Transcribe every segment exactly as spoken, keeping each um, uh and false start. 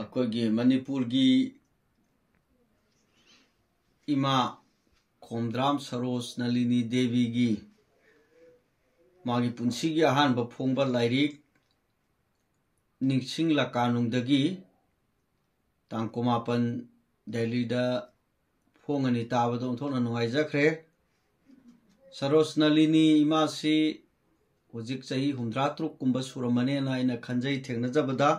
ꯑꯩꯈꯣꯏꯒꯤ ꯃꯅꯤꯄꯨꯔꯒꯤ ꯏꯃꯥ ꯈꯣꯝꯗ꯭ꯔꯥꯝ ꯁꯔꯣꯖ ꯅꯂꯤꯅꯤ ꯗꯦꯕꯤꯒꯤ ꯃꯥꯒꯤ ꯄꯨꯟꯁꯤꯒꯤ ꯑꯍꯥꯟꯕ ꯐꯣꯡꯕ ꯂꯥꯏꯔꯤꯛ ꯅꯤꯡꯁꯤꯡꯂꯀꯥꯅꯨꯡꯗꯒꯤ ꯇꯥꯡ ꯀꯨꯟꯃꯥꯄꯟ ꯗꯦꯜꯂꯤꯗ ꯐꯣꯡꯉꯅꯤ ꯇꯥꯕꯗ ꯑꯣꯟꯊꯣꯛꯅ ꯅꯨꯡꯉꯥꯏꯖꯈ꯭ꯔꯦ꯫ ꯁꯔꯣꯖ ꯅꯂꯤꯅꯤ ꯏꯃꯥꯁꯤ ꯍꯧꯖꯤꯛ ꯆꯍꯤ ꯍꯨꯝꯗ꯭ꯔꯥ ꯇꯔꯨꯛ ꯀꯨꯝꯕ ꯁꯨꯔꯝꯃꯅꯦꯅ ꯑꯩꯅ ꯈꯟꯖꯩ ꯊꯦꯡꯅꯖꯕꯗ꯫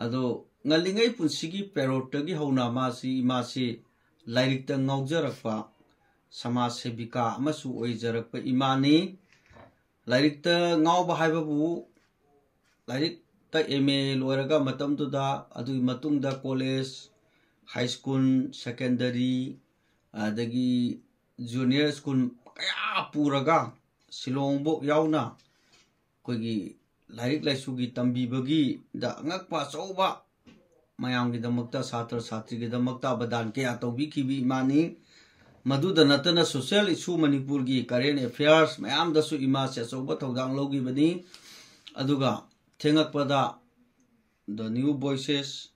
ꯑꯗꯣ ꯉꯜꯂꯤꯉꯩ ꯄꯨꯟꯁꯤꯒꯤ ꯄꯦꯔꯣꯠꯇꯒꯤ ꯍꯧꯅ ꯃꯥꯁꯤ, ꯏꯃꯥꯁꯤ ꯂꯥꯏꯔꯤꯛꯇ ꯉꯥꯎꯖꯔꯛꯄ ꯁꯃꯥꯖ ꯁꯦꯕꯤꯀꯥ ꯑꯃꯁꯨ ꯑꯣꯏꯖꯔꯛꯄ ꯏꯃꯥꯅꯤ꯫ ꯂꯥꯏꯔꯤꯛꯇ ꯉꯥꯎꯕ ꯍꯥꯏꯕꯕꯨ ꯂꯥꯏꯔꯤꯛꯇ ꯑꯦꯝ ꯑꯦ ꯂꯣꯏꯔꯒ ꯃꯇꯝꯗꯨꯗ, ꯑꯗꯨꯒꯤ ꯃꯇꯨꯡꯗ ꯀꯣꯂꯦꯖ, ꯍꯥꯏ ꯁ꯭ꯀꯨꯜ, ꯁꯦꯀꯦꯟꯗꯔꯤ, ꯑꯗꯒꯤ ꯖꯨꯅꯤꯌꯔ ꯁ꯭ꯀꯨꯜ ꯀꯌꯥ ꯄꯨꯔꯒ ꯁꯤꯂꯣꯡꯕꯨꯛ ꯌꯥꯎꯅ ꯑꯩꯈꯣꯏꯒꯤ ꯂꯥꯏꯔꯤꯛ ꯂꯥꯏꯁꯨꯒꯤ ꯇꯝꯕꯤꯕꯒꯤꯗ ꯑꯉꯛꯄ ꯑꯆꯧꯕ ꯃꯌꯥꯝꯒꯤꯗꯃꯛꯇ, ꯁꯥꯇ꯭ꯔ ꯁꯥꯇ꯭ꯔꯤꯒꯤꯗꯃꯛꯇ ꯑꯕꯗꯥꯟ ꯀꯌꯥ ꯇꯧꯕꯤꯈꯤꯕ ꯏꯃꯥꯅꯤ꯫ ꯃꯗꯨꯗ ꯅꯠꯇꯅ social issue, ꯃꯅꯤꯄꯨꯔꯒꯤ current affairs ꯃꯌꯥꯝꯗꯁꯨ ꯏꯃꯥꯁꯦ ꯑꯆꯧꯕ ꯊꯧꯗꯥꯡ ꯂꯧꯈꯤꯕꯅꯤ꯫ ꯑꯗꯨꯒ ꯊꯦꯡꯉꯛꯄꯗ The New Voices,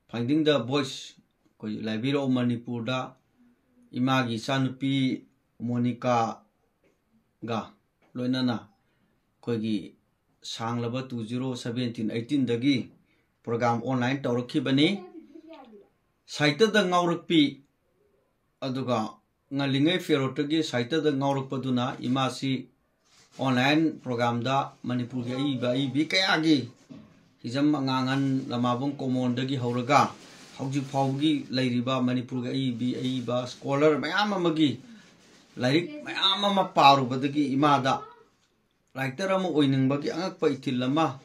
Finding the Voice, ꯑꯩꯈꯣꯏ ꯂꯥꯏꯕꯤꯔꯛꯑꯣ ꯃꯅꯤꯄꯨꯔꯗ ꯏꯃꯥꯒꯤ ꯏꯆꯥꯅꯨꯄꯤ ꯃꯣꯅꯤꯀꯥꯒ ꯂꯣꯏꯅꯅ ꯑꯩꯈꯣꯏꯒꯤ ꯁꯥꯡꯂꯕ two zero seventeen eighteenꯗꯒꯤ program online ꯇꯧꯔꯛꯈꯤꯕꯅꯤ꯫ ꯁꯥꯍꯤꯇ꯭ꯌꯗ ꯉꯥꯎꯔꯛꯄꯤ, ꯑꯗꯨꯒ ꯉꯜꯂꯤꯉꯩ ꯄꯦꯔꯣꯠꯇꯒꯤ ꯁꯥꯍꯤꯇ꯭ꯌꯗ ꯉꯥꯎꯔꯛꯄꯗꯨꯅ ꯏꯃꯥꯁꯤ online programꯗ ꯃꯅꯤꯄꯨꯔꯒꯤ ꯑꯏꯕ ꯑꯏꯕꯤ ꯀꯌꯥꯒꯤ ꯍꯤꯖꯝ ꯑꯉꯥꯡꯍꯟ, ꯂꯃꯥꯕꯝ ꯀꯣꯃꯣꯟꯗꯒꯤ ꯍꯧꯔꯒ ꯍꯧꯖꯤꯛ ꯐꯥꯎꯕꯒꯤ ꯂꯩꯔꯤꯕ ꯃꯅꯤꯄꯨꯔꯒꯤ ꯑꯏꯕꯤ ꯑꯏꯕ scholar ꯃꯌꯥꯝ ꯑꯃꯒꯤ ꯂꯥꯏꯔꯤꯛ ꯃꯌꯥꯝ ꯑꯃ ꯄꯥꯔꯨꯕꯗꯒꯤ ꯏꯃꯥꯗ writer ꯑꯃ ꯑꯣꯏꯅꯤꯡꯕꯒꯤ ꯑꯉꯛꯄ ꯏꯊꯤꯜ ꯑꯃ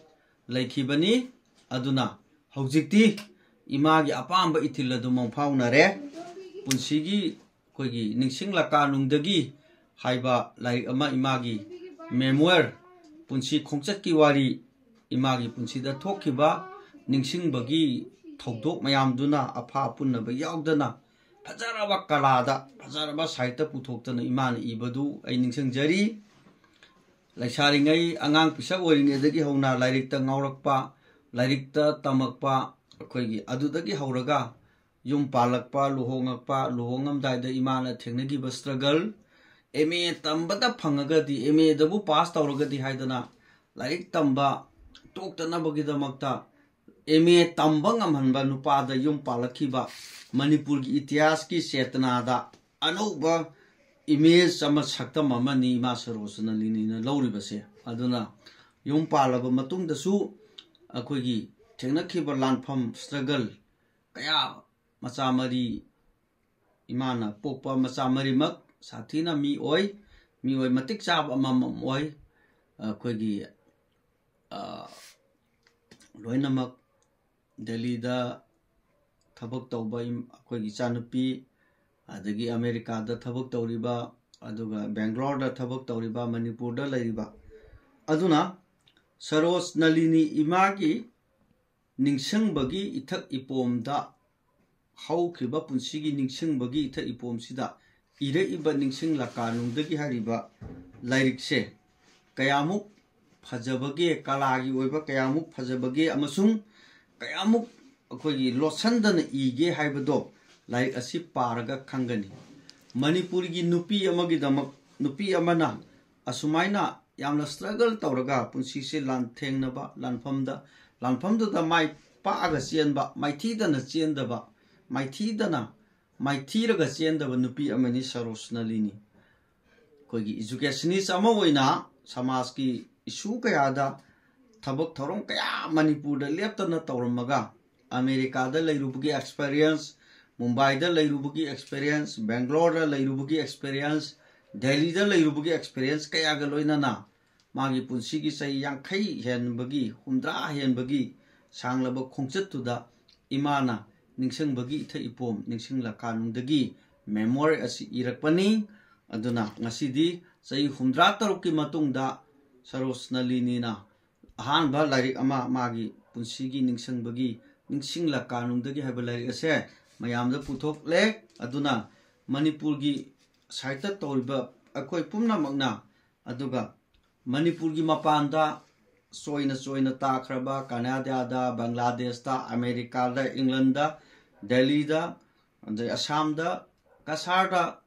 ꯂꯩꯈꯤꯕꯅꯤ꯫ ꯑꯗꯨꯅ ꯍꯧꯖꯤꯛꯇꯤ ꯏꯃꯥꯒꯤ ꯑꯄꯥꯝꯕ ꯏꯊꯤꯜ ꯑꯗꯨ ꯃꯪꯐꯥꯎꯅꯔꯦ꯫ ꯄꯨꯟꯁꯤꯒꯤ ꯑꯩꯈꯣꯏꯒꯤ ꯅꯤꯡꯁꯤꯡꯂꯀꯥꯅꯨꯡꯗꯒꯤ ꯍꯥꯏꯕ ꯂꯥꯏꯔꯤꯛ ꯑꯃ, ꯏꯃꯥꯒꯤ memoir, ꯄꯨꯟꯁꯤ ꯈꯣꯡꯆꯠꯀꯤ ꯋꯥꯔꯤ, ꯏꯃꯥꯒꯤ ꯄꯨꯟꯁꯤꯗ ꯊꯣꯛꯈꯤꯕ ꯅꯤꯡꯁꯤꯡꯕꯒꯤ ꯊꯧꯗꯣꯛ ꯃꯌꯥꯝꯗꯨꯅ ꯑꯐꯥ ꯑꯄꯨꯟꯅꯕ ꯌꯥꯎꯗꯅ ꯐꯖꯔꯕ ꯀꯂꯥꯗ, ꯐꯖꯔꯕ ꯁꯥꯍꯤꯇ꯭ꯌ ꯄꯨꯊꯣꯛꯇꯅ ꯏꯃꯥꯅ ꯏꯕꯗꯨ ꯑꯩ ꯅꯤꯡꯁꯤꯡꯖꯔꯤ꯫ ꯂꯩꯁꯥꯔꯤꯉꯩ, ꯑꯉꯥꯡ ꯄꯤꯁꯛ ꯑꯣꯏꯔꯤꯉꯩꯗꯒꯤ ꯍꯧꯅ ꯂꯥꯏꯔꯤꯛꯇ ꯉꯥꯎꯔꯛꯄ, ꯂꯥꯏꯔꯤꯛꯇ ꯇꯝꯃꯛꯄ, ꯑꯩꯈꯣꯏꯒꯤ ꯑꯗꯨꯗꯒꯤ ꯍꯧꯔꯒ ꯌꯨꯝ ꯄꯥꯜꯂꯛꯄ, ꯂꯨꯍꯣꯡꯉꯛꯄ, ꯂꯨꯍꯣꯡꯉꯝꯗꯥꯏꯗ ꯏꯃꯥꯅ ꯊꯦꯡꯅꯈꯤꯕ struggle, M A ꯇꯝꯕꯗ ꯐꯪꯉꯒꯗꯤ, M A ꯗꯕꯨ pass ꯇꯧꯔꯒꯗꯤ ꯍꯥꯏꯗꯅ ꯂꯥꯏꯔꯤꯛ ꯇꯝꯕ ꯇꯣꯛꯇꯅꯕꯒꯤꯗꯃꯛꯇ M A ꯇꯝꯕ ꯉꯝꯍꯟꯕ ꯅꯨꯄꯥꯗ ꯌꯨꯝ ꯄꯥꯜꯂꯛꯈꯤꯕ ꯃꯅꯤꯄꯨꯔꯒꯤ ꯏꯇꯤꯍꯥꯁꯀꯤ ꯆꯦꯇꯅꯥꯗ ꯑꯅꯧꯕ image ꯑꯃ, ꯁꯛꯇꯝ ꯑꯃꯅꯤ ꯏꯃꯥ ꯁꯔꯣꯖꯅꯂꯤꯅꯤꯅ ꯂꯧꯔꯤꯕꯁꯦ꯫ ꯑꯗꯨꯅ ꯌꯨꯝ ꯄꯥꯜꯂꯕ ꯃꯇꯨꯡꯗꯁꯨ ꯑꯩꯈꯣꯏꯒꯤ ꯊꯦꯡꯅꯈꯤꯕ ꯂꯥꯟꯐꯝ, struggle ꯀꯌꯥ, ꯃꯆꯥ ꯃꯔꯤ, ꯏꯃꯥꯅ ꯄꯣꯛꯄ ꯃꯆꯥ ꯃꯔꯤꯃꯛ ꯁꯥꯊꯤꯅ ꯃꯤ ꯑꯣꯏ, ꯃꯤꯑꯣꯏ ꯃꯇꯤꯛ ꯆꯥꯕ ꯑꯃꯃꯝ ꯑꯣꯏ꯫ ꯑꯩꯈꯣꯏꯒꯤ, ꯑ, ꯂꯣꯏꯅꯃꯛ ꯗꯦꯜꯂꯤꯗ ꯊꯕꯛ ꯇꯧꯕ ꯏꯝ-, ꯑꯩꯈꯣꯏꯒꯤ ꯏꯆꯥꯅꯨꯄꯤ, ꯑꯗꯒꯤ ꯑꯃꯦꯔꯤꯀꯥꯗ ꯊꯕꯛ ꯇꯧꯔꯤꯕ, ꯑꯗꯨꯒ ꯕꯦꯡꯒ꯭ꯂꯣꯔꯗ ꯊꯕꯛ ꯇꯧꯔꯤꯕ, ꯃꯅꯤꯄꯨꯔꯗ ꯂꯩꯔꯤꯕ꯫ ꯑꯗꯨꯅ ꯁꯔꯣꯖꯅꯂꯤꯅꯤ ꯏꯃꯥꯒꯤ ꯅꯤꯡꯁꯤꯡꯕꯒꯤ ꯏꯊꯛ ꯏꯄꯣꯝꯗ, ꯍꯧꯈꯤꯕ ꯄꯨꯟꯁꯤꯒꯤ ꯅꯤꯡꯁꯤꯡꯕꯒꯤ ꯏꯊꯛ ꯏꯄꯣꯝꯁꯤꯗ ꯏꯔꯛꯏꯕ ꯅꯤꯡꯁꯤꯡ ꯂꯀꯥꯅꯨꯡꯗꯒꯤ ꯍꯥꯏꯔꯤꯕ ꯂꯥꯏꯔꯤꯛꯁꯦ ꯀꯌꯥꯃꯨꯛ ꯐꯖꯕꯒꯦ, ꯀꯂꯥꯒꯤ ꯑꯣꯏꯕ ꯀꯌꯥꯃꯨꯛ ꯐꯖꯕꯒꯦ ꯑꯃꯁꯨꯡ ꯀꯌꯥꯃꯨꯛ ꯑꯩꯈꯣꯏꯒꯤ ꯂꯣꯠꯁꯟꯗꯅ ꯏꯒꯦ ꯍꯥꯏꯕꯗꯣ ꯂꯥꯏꯔꯤꯛ ꯑꯁꯤ ꯄꯥꯔꯒ ꯈꯪꯒꯅꯤ꯫ ꯃꯅꯤꯄꯨꯔꯒꯤ ꯅꯨꯄꯤ ꯑꯃꯒꯤꯗꯃꯛ, ꯅꯨꯄꯤ ꯑꯃꯅ ꯑꯁꯨꯃꯥꯏꯅ ꯌꯥꯝꯅ struggle ꯇꯧꯔꯒ ꯄꯨꯟꯁꯤꯁꯦ ꯂꯥꯟꯊꯦꯡꯅꯕ, ꯂꯥꯟꯐꯝꯗ, ꯂꯥꯟꯐꯝꯗꯨꯗ ꯃꯥꯏ ꯄꯥꯛꯑꯒ ꯆꯦꯟꯕ, ꯃꯥꯏꯊꯤꯗꯅ ꯆꯦꯟꯗꯕ, ꯃꯥꯏꯊꯤꯗꯅ, ꯃꯥꯏꯊꯤꯔꯒ ꯆꯦꯟꯗꯕ ꯅꯨꯄꯤ ꯑꯃꯅꯤ ꯁꯔꯣꯖꯅꯂꯤꯅꯤ꯫ ꯑꯩꯈꯣꯏꯒꯤ educationist ꯑꯃ ꯑꯣꯏꯅ ꯁꯃꯥꯖꯀꯤ issue ꯀꯌꯥꯗ ꯊꯕꯛ ꯊꯧꯔꯝ ꯀꯌꯥ ꯃꯅꯤꯄꯨꯔꯗ ꯂꯦꯞꯇꯅ ꯇꯧꯔꯝꯃꯒ, ꯑꯃꯦꯔꯤꯀꯥꯗ ꯂꯩꯔꯨꯕꯒꯤ experience, ꯃꯨꯝꯕꯥꯏꯗ ꯂꯩꯔꯨꯕꯒꯤ experience, ꯕꯦꯡꯒ꯭ꯂꯣꯔꯗ ꯂꯩꯔꯨꯕꯒꯤ experience, ꯗꯦꯜꯂꯤꯗ ꯂꯩꯔꯨꯕꯒꯤ experience ꯀꯌꯥꯒ ꯂꯣꯏꯅꯅ ꯃꯥꯒꯤ ꯄꯨꯟꯁꯤꯒꯤ ꯆꯍꯤ ꯌꯥꯡꯈꯩ ꯍꯦꯟꯕꯒꯤ, ꯍꯨꯝꯗ꯭ꯔꯥ ꯍꯦꯟꯕꯒꯤ ꯁꯥꯡꯂꯕ ꯈꯣꯡꯆꯠꯇꯨꯗ ꯏꯃꯥꯅ ꯅꯤꯡꯁꯤꯡꯕꯒꯤ ꯏꯊꯛ ꯏꯄꯣꯝ, ꯅꯤꯡꯁꯤꯡ ꯂꯀꯥꯅꯨꯡꯗꯒꯤ memoir ꯑꯁꯤ ꯏꯔꯛꯄꯅꯤ꯫ ꯑꯗꯨꯅ ꯉꯁꯤꯗꯤ ꯆꯍꯤ ꯍꯨꯝꯗ꯭ꯔꯥ ꯇꯔꯨꯛꯀꯤ ꯃꯇꯨꯡꯗ ꯁꯔꯣꯖꯅꯂꯤꯅꯤꯅ ꯑꯍꯥꯟꯕ ꯂꯥꯏꯔꯤꯛ ꯑꯃ, ꯃꯥꯒꯤ ꯄꯨꯟꯁꯤꯒꯤ ꯅꯤꯡꯁꯤꯡꯕꯒꯤ, ꯅꯤꯡꯁꯤꯡ ꯂꯀꯥꯅꯨꯡꯗꯒꯤ ꯍꯥꯏꯕ ꯂꯥꯏꯔꯤꯛ ꯑꯁꯦ ꯃꯌꯥꯝꯗ ꯄꯨꯊꯣꯛꯂꯦ꯫ ꯑꯗꯨꯅ ꯃꯅꯤꯄꯨꯔꯒꯤ ꯁꯥꯍꯤꯇ꯭ꯌ ꯇꯧꯔꯤꯕ ꯑꯩꯈꯣꯏ ꯄꯨꯝꯅꯃꯛꯅ, ꯑꯗꯨꯒ ꯃꯅꯤꯄꯨꯔꯒꯤ ꯃꯄꯥꯟꯗ ꯆꯣꯏꯅ ꯆꯣꯏꯅ ꯇꯥꯈ꯭ꯔꯕ ꯀꯅꯥꯗꯥꯗ, ꯕꯪꯒ꯭ꯂꯥꯗꯦꯁꯇ, ꯑꯃꯦꯔꯤꯀꯥꯗ, ꯏꯪꯂꯟꯗ, ꯗꯦꯜꯂꯤꯗ, ꯑꯗꯩ ꯑꯁꯥꯝꯗ, ꯀꯁꯥꯔꯗ,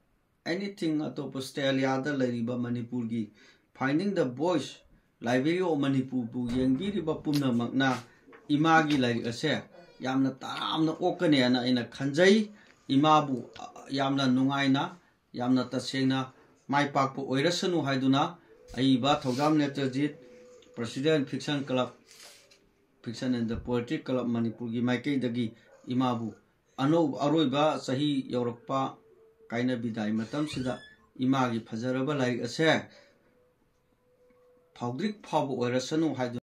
ꯑꯦꯅꯤꯊꯤꯡ ꯑꯇꯣꯞꯄ ꯑꯁꯇ꯭ꯔꯦꯂꯤꯌꯥꯗ ꯂꯩꯔꯤꯕ ꯃꯅꯤꯄꯨꯔꯒꯤ Finding the Voice, Library of ꯃꯅꯤꯄꯨꯔꯕꯨ ꯌꯦꯡꯕꯤꯔꯤꯕ ꯄꯨꯝꯅꯃꯛꯅ ꯏꯃꯥꯒꯤ ꯂꯥꯏꯔꯤꯛ ꯑꯁꯦ ꯌꯥꯝꯅ ꯇꯔꯥꯝꯅ ꯑꯣꯛꯀꯅꯦꯅ ꯑꯩꯅ ꯈꯟꯖꯩ꯫ ꯏꯃꯥꯕꯨ ꯌꯥꯝꯅ ꯅꯨꯡꯉꯥꯏꯅ, ꯌꯥꯝꯅ ꯇꯁꯦꯡꯅ ꯃꯥꯏ ꯄꯥꯛꯄ ꯑꯣꯏꯔꯁꯅꯨ ꯍꯥꯏꯗꯨꯅ ꯑꯏꯕ ꯊꯧꯖꯥꯝ ꯅꯦꯇ꯭ꯔꯖꯤꯠ, President Fiction Club, Fiction and the Poetry Club ꯃꯅꯤꯄꯨꯔꯒꯤ ꯃꯥꯏꯀꯩꯗꯒꯤ ꯏꯃꯥꯕꯨ ꯑꯅꯧꯕ, ꯑꯔꯣꯏꯕ ꯆꯍꯤ ꯌꯧꯔꯛꯄ ꯀꯥꯏꯅ ꯕꯤꯗꯥꯏ ꯃꯇꯝꯁꯤꯗ ꯏꯃꯥꯒꯤ ꯐꯖꯔꯕ ꯂꯥꯏꯔꯤꯛ ꯑꯁꯦ ꯐꯥꯎꯗ꯭ꯔꯤꯛ ꯐꯥꯎꯕ ꯑꯣꯏꯔꯁꯅꯨ ꯍꯥꯏꯗꯨꯅ